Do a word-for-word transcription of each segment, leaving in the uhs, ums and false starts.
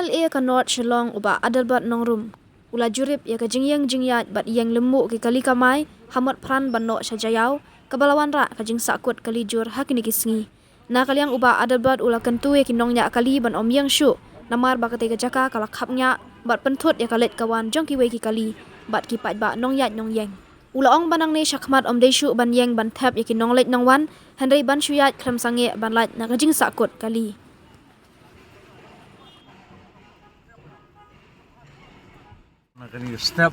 L A ka North Shillong u Bah Adelbert Nongrum u la jurip ïa ka jingïeng jingïaid bad ïeng lynti ki kali kamai ha Motphran ban noh sha Jaïaw, kaba la wanrah ka jingsahkut kali jur ha kine ki sngi. Na ka liang u Bah Adelbert u la kyntu ïa ki nongñiah kali ban ym ïeng shuh, namar ba katei ka jaka ka la khapngiah bad pynthut ïa ka leit ka wan jong kiwei ki kali bad ki paidbah nongïaid nongïeng. U la ong ba nangne shakhmat ym dei shuh ban ïeng ban thep ïa ki nongleit nongwan, hynrei ban shu ïaid khlem sangeh ban lait na ka jingsahkut kali. Na kane ka step,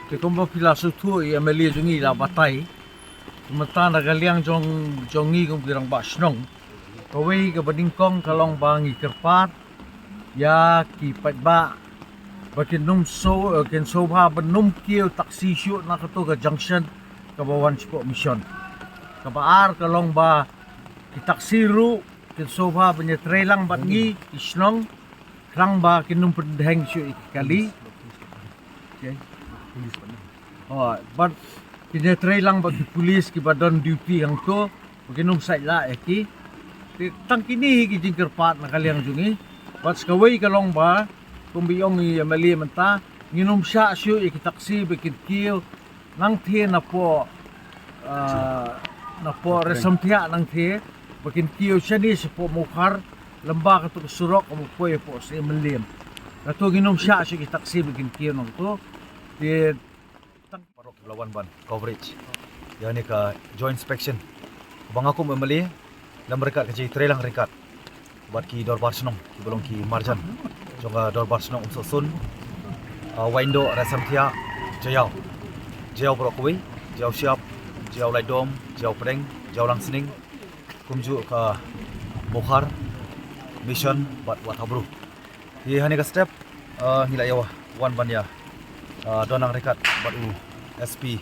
te kumba phi la sngewthuh, i M L A jong ngi la batai. Te mynta na ka liang jong, jong ngi kum ki rangbah shnong, kawei kaba nyngkong ka long ba ngi kyrpad ïa ki paidbah ba kin ym shu, eh, kin sngewbha ban ym kiew taxi shuh na kato ka junction kaba wan shapoh Mission. Kaba ar ka long ba ki taxi ruh kin sngewbha ban ïatreilang bad ngi ki shnong, khnang ba kin ym pyndheng shuh ïa ki kali. Okay. Oh, bad kin ïatreilang bad ki police kiba don duty hangto ba kin ym sait lah ïa ki. Te tang kine hi ki jingkyrpad na ka liang jong ngi. Bad sa kawei ka long ba, kumba ong i M L A mynta, ngin ym shah shuh ïa ki taxi ba kin kiew nangtei napoh, ah, napoh Ri Samthiah nangtei, ba kin kiew shane shapoh Mawkhar, lyngba kato ka surok kaba poi hapoh Syiemlieh. Kato ngin ym shah shuh ki taxi ba kin kiew nangto. Te tang baroh kiba la wan ban coverage ïa kane ka joint inspection, kaba nga kum M L A lem ryngkat ka jingtreilang ryngkat bad ki dorbar shnong kiba long ki marjan jong ka dorbar shnong Umsohsun, ah, Waindoh, Ri Samthiah, Jaïaw. Jaïaw baroh kawei, Jaïaw Shyiap, Jaïaw Laitdom, Jaïaw Pdeng, Jaïaw Langsning, kumjuh ka Mawkhar, Mission bad Watabru. Te ha kane ka step, ah, ngi la ïa wan ban ïa, ah, don nang ryngkat bad u S P,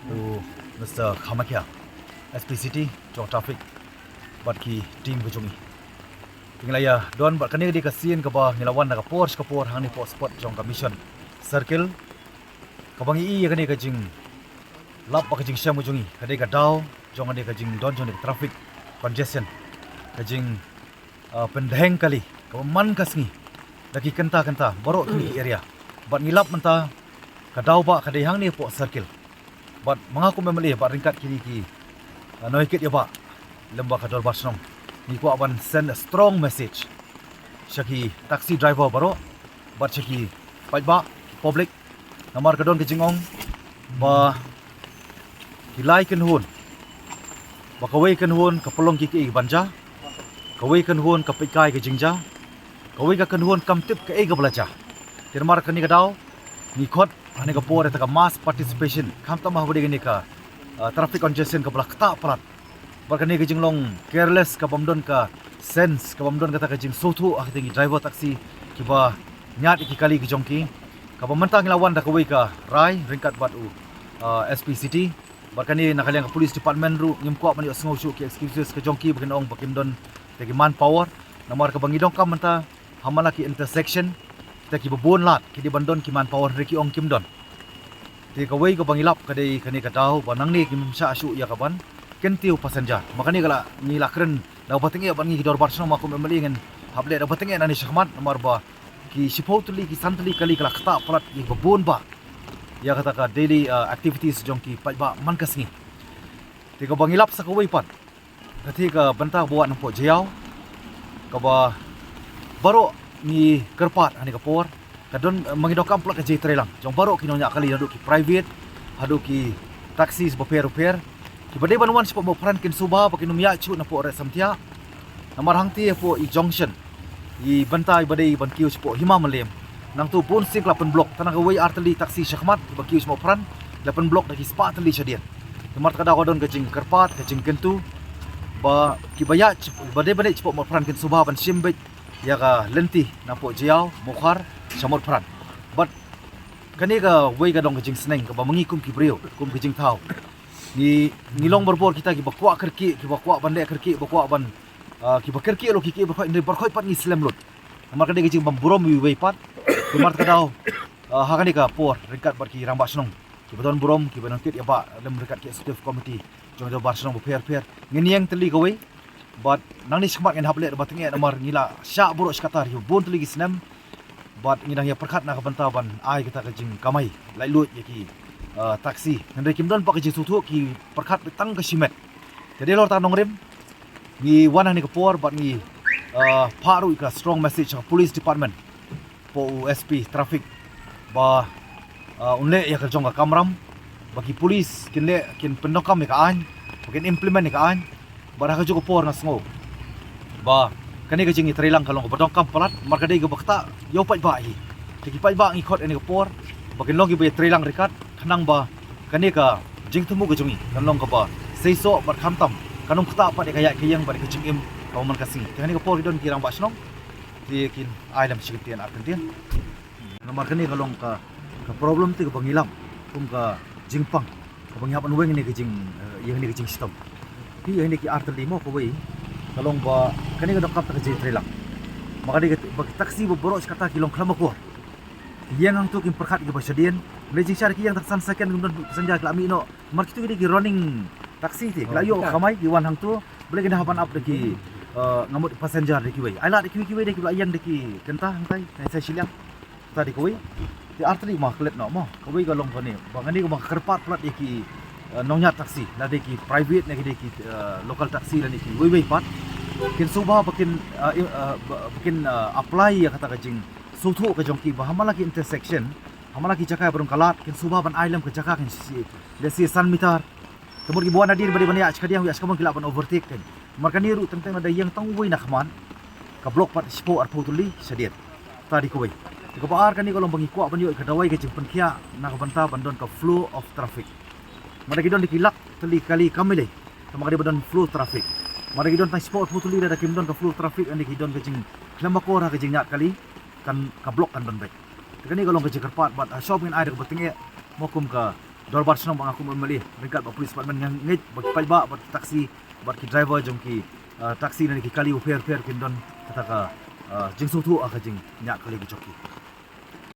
u Mister Khamakia, S P City jong traffic bad ki team ka jong ngi. Te ngi la ïa don bad kane ka dei ka sien kaba ngi la wan na ka por sha ka por hangne hapoh spot jong ka Mission Circle. Kaba ngi i ïa kane ka jinglap bad ka jingshem ka jong ngi, ka dei ka daw jong kane ka jingdon jong kane ka traffic congestion, ka jing, ah, pyndheng kali kaba man ka sngi da ki kynta kynta baroh kine ki area. Bad ngi lap mynta ka daw ba ka dei hangne hapoh circle. Bad ma nga kum M L A bad ryngkat kine ki, ah, nongkit ïa ba lem bad ka dorbar shnong, ngi kwah ban send a strong message sha ki taxi driver baroh bad sha ki paidbah, public. Namar ka don ka jingong ba ki lai kynhun, ba kawei kynhun ka pynlong ki kaei ban jia, kawei kynhun ka peit kai ka jingjia, kawei ka kynhun kam tip kaei kaba la jia. Te namar kane ka daw ngi khot ha kane ka por ïa kata ka mass participation, khamtam haba dei kane ka, ah, traffic congestion kaba la ktah palat. Bad kane ka jinglong careless, kabym don ka sense, kabym don kata ka jingsngewthuh ha kita ki driver taxi kiba ñiad ïa ki kali ki jong ki. Kaba mynta ngi la wan da kawei ka rai ryngkat bad u, ah, S P City. Bad kane na ka liang ka police department ruh ngim kwah ban ïohsngew shuh ki excuses ka jong ki ba kin ong ba kim don kita ki manpower. Namar kaba ngi donkam mynta ha man la ki intersection, kita kiba bun lad ki dei ban don ki manpower, hynrei ki ong kim don. Te kawei kaba ngi lap ka dei kane ka daw ba nangne kim shah shuh ïa kaban kyntiew passenger. Ma kane ka la ngi la kren da kaba tyngeh bad ngi ki dorbar shnong, ma kum M L A ngin hap leh da kaba tyngeh nangne shakhmat, namar ba ki shiphew tylli ki san tylli kali ka la ktah palat ïa kiba bun ba ïa kata ka daily, ah, activities jong ki paidbah man ka sngi. Te kaba ngi lap sa kawei pat, kata ka bynta ba wad napoh Jaïaw, kaba baroh ngi kyrpad ha kane ka por, ka don, ma ngi donkam palat ka jingtreilang jong baroh ki nongñiah kali, naduh ki private haduh ki taxis bapher bapher, kiba dei ban wan shapoh Mawphran kin sngewbha ba kin ym ïaid shuh napoh Ri Samthiah. Namar hangtei hapoh i junction, i bynta iba dei ban kiew shapoh Hima Mylliem, nangto bun sien ka la pynblock, tang na kawei ar tylli taxi shakhmat kiba kiew sha Mawphran la pynblock da ki spah tylli shadien. Namar kata ka daw ka don ka jingkyrpad, ka jingkyntu ba kiba ïaid, ba dei ban ïaid shapoh Mawphran kin sngewbha ban shim beit ïa ka lynti napoh Jaïaw, Mawkhar sha Mawphran. Bad kane kawei ka don ka jingsneng kaba ma ngi kum ki briew, kum ki jingthaw, ngi, ngi long barabor kita kiba kwah kyrkieh, kiba kwah ban leh kyrkieh, ba kwah ban, ah, kiba kyrkieh lok ki, kiba khoi, hynrei baroh pat ngi slem lut. Namar ka dei ka jingbymburom iwei pat. Namar kata ka daw, ah, ha kane ka por ryngkat bad ki rangbah shnong kiba don burom, kiba nongkit ïa ba lem ryngkat ki executive committee jong ki dorbar shnong bapher bapher, ngin ïeng tylli kawei Bad nangne shakhmat ngin hap leh da ba tyngeh namar ngi la shah burom shkatdar ïa bun tylli ki snem. Bad ngi dang ïa pyrkhat na ka bynta ban ai kata ka jingkamai laitluid ïa ki, uh, taxi. Hynrei kim don pat ka jingsngewthuh, ki pyrkhat beit tang ka shimet. Te dei halor kata ka nongrim ngi wan hangne ka por bad ngi, uh, phah ruh ïa ka strong message ha ka police department, hapoh u S P traffic, ba, uh, un leh ïa ka jong ka kamram, ba ki police kin leh, kin pyndonkam ïa ka aiñ, ba kin implement ïa ka aiñ. Bad ha kajuh ka por nga sngew ba kane ka jingïatreilang ka long kaba donkam palat, namar ka dei kaba ktah ïa u paidbah hi. Te ki paidbah ngi khot ha kane ka por ba kin long kiba ïatreilang ryngkat, khnang ba kane ka jingthmu ka jong ngi kan long kaba seisoh bad khamtam kan ym ktah pat ïa ka ïaid ka ïeng bad ïa ka jingim kaba man ka sngi. Te ha kane ka por ki don ki rangbah shnong, te kin ai lem shi kyntien ar kyntien. Namar kane ka long ka, ka problem te kaba ngi lap kum ka jingpang kaba ngi hap ban weng ïa kane ka jing, eh, ïa kane ka jingshitom. Phi, ïa kane ki ar tylli mo, kawei ka long ba kane ka donkam ta ka jingïatreilang. Namar ka dei ba ki taxi ba baroh shi katta ki long khlem akor. Ki ïeng hangto kim pyrkhat ïa kiba shadien. Hynrei jingshah ki ïeng tang san second, kim don passenger ki la mih noh. Namar kito ki dei ki running taxi te, ki la ïoh kamai, ki wan hangto. Balei kin da hap ban ap da ki, eh, nga mut passenger da kiwei. Ai lad da kiwei kiwei da kiba la ïeng da ki kynta hangtai, hangtai shiliang. Kata dei kawei. Te ar tylli ma klet noh mo. Kawei ka long kane ba kane ka ba kyrpad palat ïa ki, eh, nongñiah taxi, lada ki private ne ki dei ki, eh, local taxi lane kiwei wei pat, kin sngewbha ba kin, eh, im-, eh, ba, ba kin, eh, apply ïa kata ka jingsngewthuh ka jong ki ba ha man la ki intersection, ha man la ki jaka ba rung ka lad, kin sngewbha ban ai lem ka jaka, kin shi, lehse san meter. Te mut kiba wan hadien ba dei ban ïaid shikadiang, ïaid shikabon ki lah ban overtake kein. Namar kane ruh teng teng lada ïeng tang uwei na khmat, ka block pat shiphew arphew tylli shadien. Kata dei kawei. Te kaba ar kane ka long ba ngi kwah ban ïoh ïa ka dawai ka jingpynkhiah na ka bynta ban don ka flow of traffic. Namar da ki don da ki lak tylli kali kam lei, tangba ka dei ba don flow traffic. Namar da ki don tang shiphew arphew tylli, lada kim don ka flow traffic, lane ki don ka jingkhlem akor ha ka jingñiah kali, kan, ka block kan don beit. Te kane ka long ka jingkyrpad bad, ah, shuwa ba ngin ai da kaba tyngeh mo kum ka dorbar shnong bad nga kum M L A, ryngkat bad police department, nga ngeit ba ki paidbah bad ki taxi bad ki driver jong ki, ah, taxi lane ki kali bapher bapher kin don kata ka, ah, jingsngewthuh ha ka jingñiah kali ka jong ki.